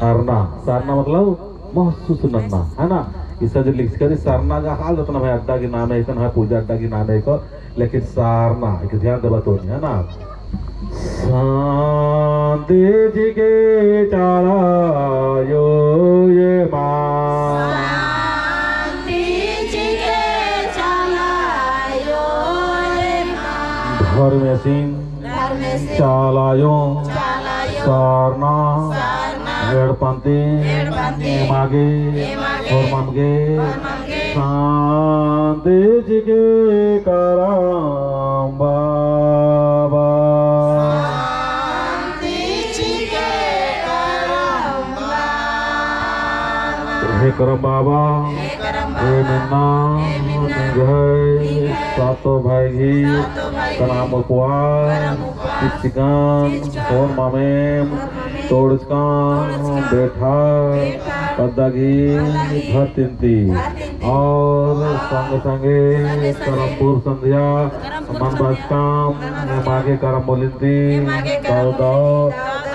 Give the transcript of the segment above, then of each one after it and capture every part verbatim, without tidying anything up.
सरना, सरना मतलब महसूस नन्ना, है ना? इसन जो लिखचका रई सरना गा हाल रअदत ना भाई, अड्डा गही नामे इसन है, पूजा अड्डा गही नामे को, लेकिन सरना एक ध्यान देबा तो नहीं है ना। शांति चिके चाला आयो एमा। शांति चिके चाला आयो एमा। धर्मेसिन धर्मेसिन चाला आयो, चाला आयो, सरना, सरना, एड़पन्ती, एड़पन्ती, एमा गे, एमा गे, होरमम गे, होरमम गे, शांति चिके करम बाबा। शांति चिके करम बाबा। हे करम बाबा, हे करम बाबा, एम इन्ना, एम इन्ना, निंग्है, निंग्है, सातो भाई गही, सातो भाई गही, करम उपवास, करम उपवास, चिचकन, चिचकन, होरमम एम, होरमम एम, तोड़चकन, तोड़चकन, बैठा, बैठा, पद्दा गही, पद्दा गही, धरती ती, धरती ती, और, और, संगे संगे, संगे संगे, करम पूर्व संध्या, करम पूर्व संध्या, मनबाचकम, मनबाचकम, एमा गे करम मूलिन ती, एमा गे करम मूलिन ती, दव दव, दव दव,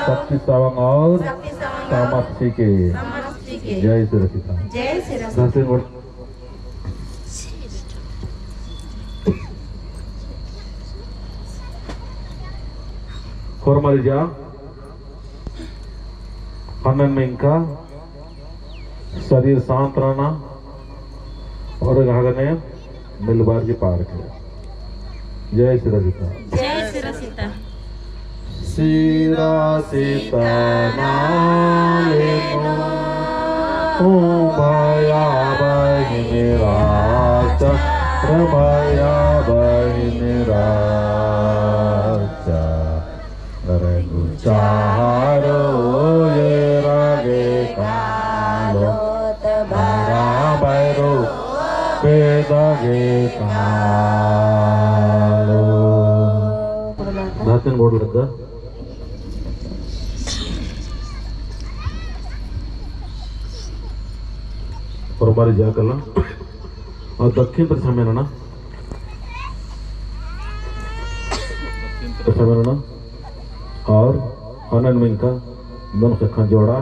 शक्ति सवंग और, शक्ति सवंग और, सामर्थ्य के। सामर्थ्य जय सिरा सीता। जय सिरा सीता। दर्शन गोड़। होरमारिजा, हनन मेंका, शरीर शांत रहना, और घाघने मिलबार की पार के। जय सिरा सीता। जय सिरा सीता। सिरा सीता नाम लेनो, ओ भया बहिन राजा, रे भया बहिन राजा। रंगु चारो एरा गे कालो, तबारा भैरो पेदा गे कालो। धरतीन गोड़ लग्गा। होरमारिजा कला। और दक्षिण पर छमे नना। दक्षिण पर छमे नना। और हनन मेंका दोनों ख़ेक्खन जोड़ा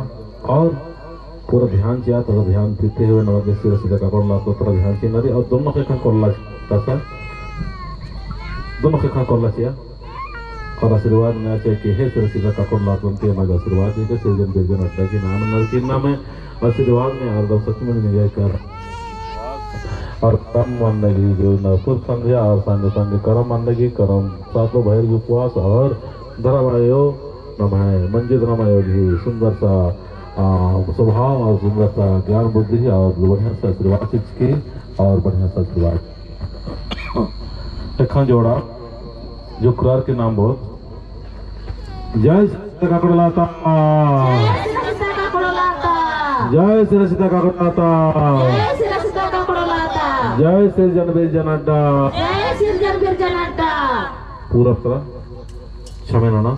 और पूरा ध्यान चिआ, तो ध्यान देते हुए नवा के सिरा सीता काकड़ो लाता, पूरा ध्यान चिअना रई और दोनों ख़ेक्खन कोल्ला तसा, दोनों ख़ेक्खन कोल्ला चिआ। और आशीर्वाद नेआ चिआ कि हे सिरा सीता काकड़ो लातोन, एमा गे आशीर्वाद चिके, सिरजन बिरजन अड्डा गही नाम नलकिन नामे आशीर्वाद नेआ, और दव सच में निंग्है कर। और करम मन्ना गे जो ना पूर्व संध्या और संगे संगे करम मन्ना गे करम सातो भैर गही उपवास और धरम आयो नम्है मंजीत राम आयो गही सुंदर सा, आ, स्वभाव और सुंदर सा ज्ञान बुद्धि और बढ़िया सा आशीर्वाद चिचकी और बढ़िया सा आशीर्वाद। ख़ेक्खन जोड़ा, जुक्रार के नाम बहुत। जय सिरा सीता काकड़ो लाता। जय सिरा सीता काकड़ो लाता। जय सिरा सीता काकड़ो लाता। जय सिरा सीता काकड़ो लाता। जय सिरजन बिरजन अड्डा। जय सिरजन बिरजन अड्डा। पूरा तरह छमे नना।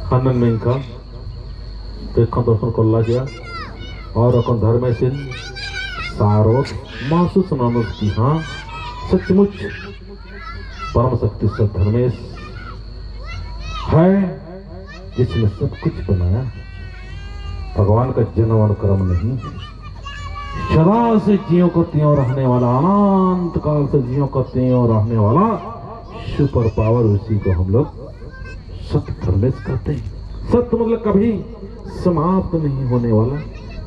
हनन मेंका, तो ख़ेक्खन दर्शन कोल्ला चिआ, और अक्कुन धर्मेसिन सारोत महसूस ननोत कि हाँ, सचमुच परम शक्ति सत धर्मेस है, जिसने सब कुछ बनाया। भगवान का जन्म और कर्म नहीं है। सदा से ज्यों का त्यों रहने वाला, अनंत काल से ज्यों का त्यों रहने वाला super power, उसी को हम लोग सत धर्मेस कहते हैं। सत मतलब कभी समाप्त नहीं होने वाला,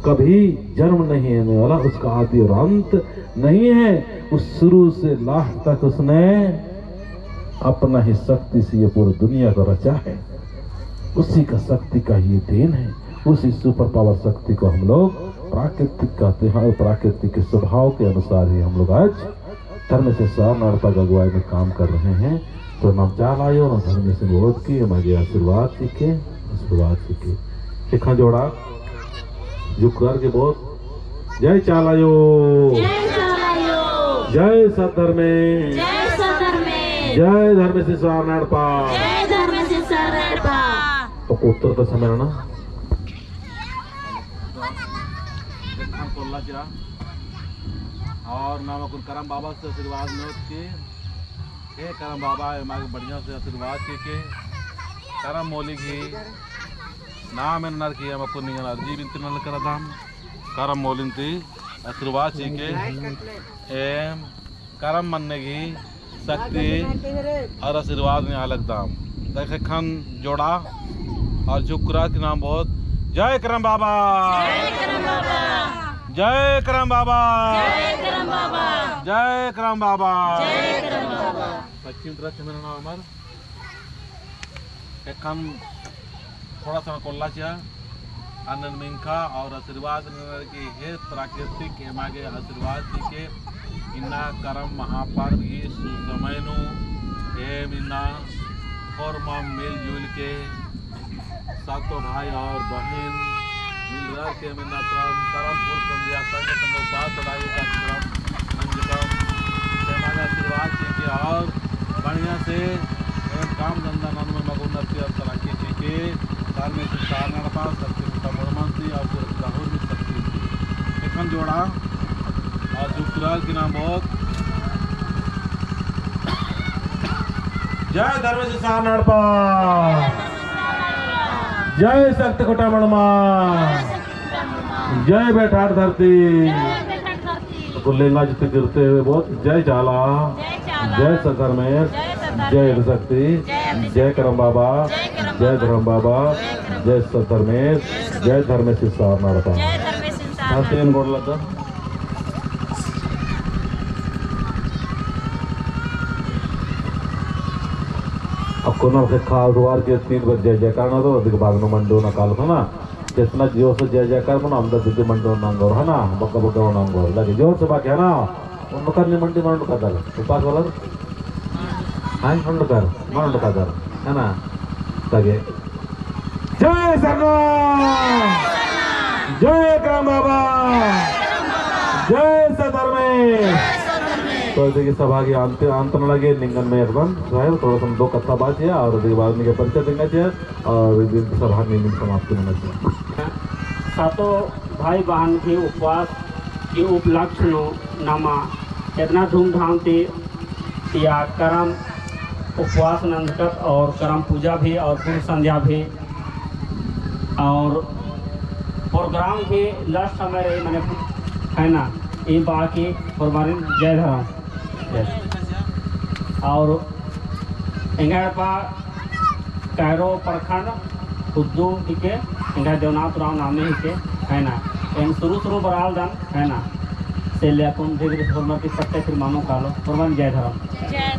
कभी जन्म नहीं होने वाला, उसका आदि और अंत नहीं है। उस शुरू से last तक उसने अपना ही शक्ति से ये पूरी दुनिया को रचा है। उसी का शक्ति का ये देन है। उसी super power शक्ति को हम लोग प्राकृतिक कहते हैं और प्राकृतिक के स्वभाव के अनुसार ही हम लोग आज धर्मेस सरना एड़पा गही अगुवाई में काम कर रहे हैं। तो नाम चाला आयो, नाम धर्मेसिन ओद की, एमा गे आशीर्वाद चिके, आशीर्वाद चिके। ख़ेक्खन जोड़ा, जुक्रार के बहुत। जय चाला आयो। जय चाला आयो। जय सत धर्मेस। जय सत धर्मेस। जय धर्मेस सरना एड़पा। जय धर्मेस सरना एड़पा। तो उत्तर तो समय ना। ख़ेक्खन कोल्ला चिआ। और नाम अक्कुन करम बाबा से आशीर्वाद नेओत की, हे करम बाबा, एमा गे बढ़िया से आशीर्वाद चिके, करम मोली गही नाम एन्नर की हम अक्कुन निंगन अर्जी बिनती नलख रअदम। करम मोलिन ती आशीर्वाद चिके एम करम मन्ने गही शक्ति और आशीर्वाद नेआ लगदम। देखे ख़ेक्खन जोड़ा और जुकरा की नाम बहुत। जय करम बाबा। जय करम बाबा। जय करम बाबा। जय करम बाबा। जय करम बाबा। पश्चिम तरफ से मेरा नाम अमर। एखन थोड़ा सा कोल्ला चिआ, अन्नेम मिंख़ा और आशीर्वाद ननर की हे प्राकृतिक एमा गे आशीर्वाद चिके इन्ना करम महापर्व गही सुसमय नू एम इन्ना होरमम मिलजुल के सातो भाई और बहिन मिलरर के एम इन्ना करम, करम फूल संध्या संगे संगे उपास अदाई कार्यक्रम नंजकम। एमा गे आशीर्वाद चिके और बढ़िया से एम काम धंधा ननमे मगो नती और तरक्की चिके। धर्मेस सारना एड़पा शक्ति खुटा मड़मन ती और पूरा जहूर भी शक्ति ती। एखन जोड़ा और जुकरा की नाम बहुत। जय धर्मेस सारना एड़पा। जय शक्ति खुटा मड़मन। जय बेठाट धरती। जय बेठाट धरती। तो लेंगा जितने गिरते हुए बहुत जय चाला। जय चाला। जय सत धर्मेस। जय सत धर्मेस। जय आदिशक्ति। जय आदिशक्ति। जय करम बाबा। जय करम बाबा। जय धर्मेस। जय सत धर्मेस। जय सत धर्मेस। जय धर्मेस सारना एड़पा। जय धर्मेस सारना एड़पा। धरती एन गोड़ लग्गा। अब कोना से खाल दुआर के तीन बजे जय जयकार ना तो अधिक भाग नो मंडो ना काल ना। जितना जोर से जय जयकार मनो, अंदर दीदी मंडी ओना ओंगोर, है ना? बग्गे बग्गे ओना ओंगोर। लगे जोर से बाकी, है ना? ओंडकर नी मंडी, मल ओंडकदर। उपास वाला? हाँ, ओंडकर, मल ओंडकदर, है ना? लगे। जय सरना! जय करम बाबा! जय सत धर्मेस! तो देखिए, सभा के अंत, अंत न लगे, निंगन में एकदम, थोड़ा सा दो कत्था बात है, और देखिए, बाद में के परिचय देंगे, और दिन सभा में दिन समाप्ति होना चाहिए। सातो भाई बहन के उपवास के उपलक्ष्य नू नमा इतना धूमधाम ती या करम उपवास नंजकत और करम पूजा भी और पूर्व संध्या भी और program भी last समय रही, मने है ना, ई बाकी और मारिन जय धरम। और एंगा एड़पा कैरो प्रखंड खुद्दू हिके, एंगा देवनाथ राव नामे हिके, है ना। एम शुरू शुरू बराल दन, है ना। से ले अक्कुन धीरे धीरे होरमर की सत्य फिर मानो कालो, होरमर जय धरम। जय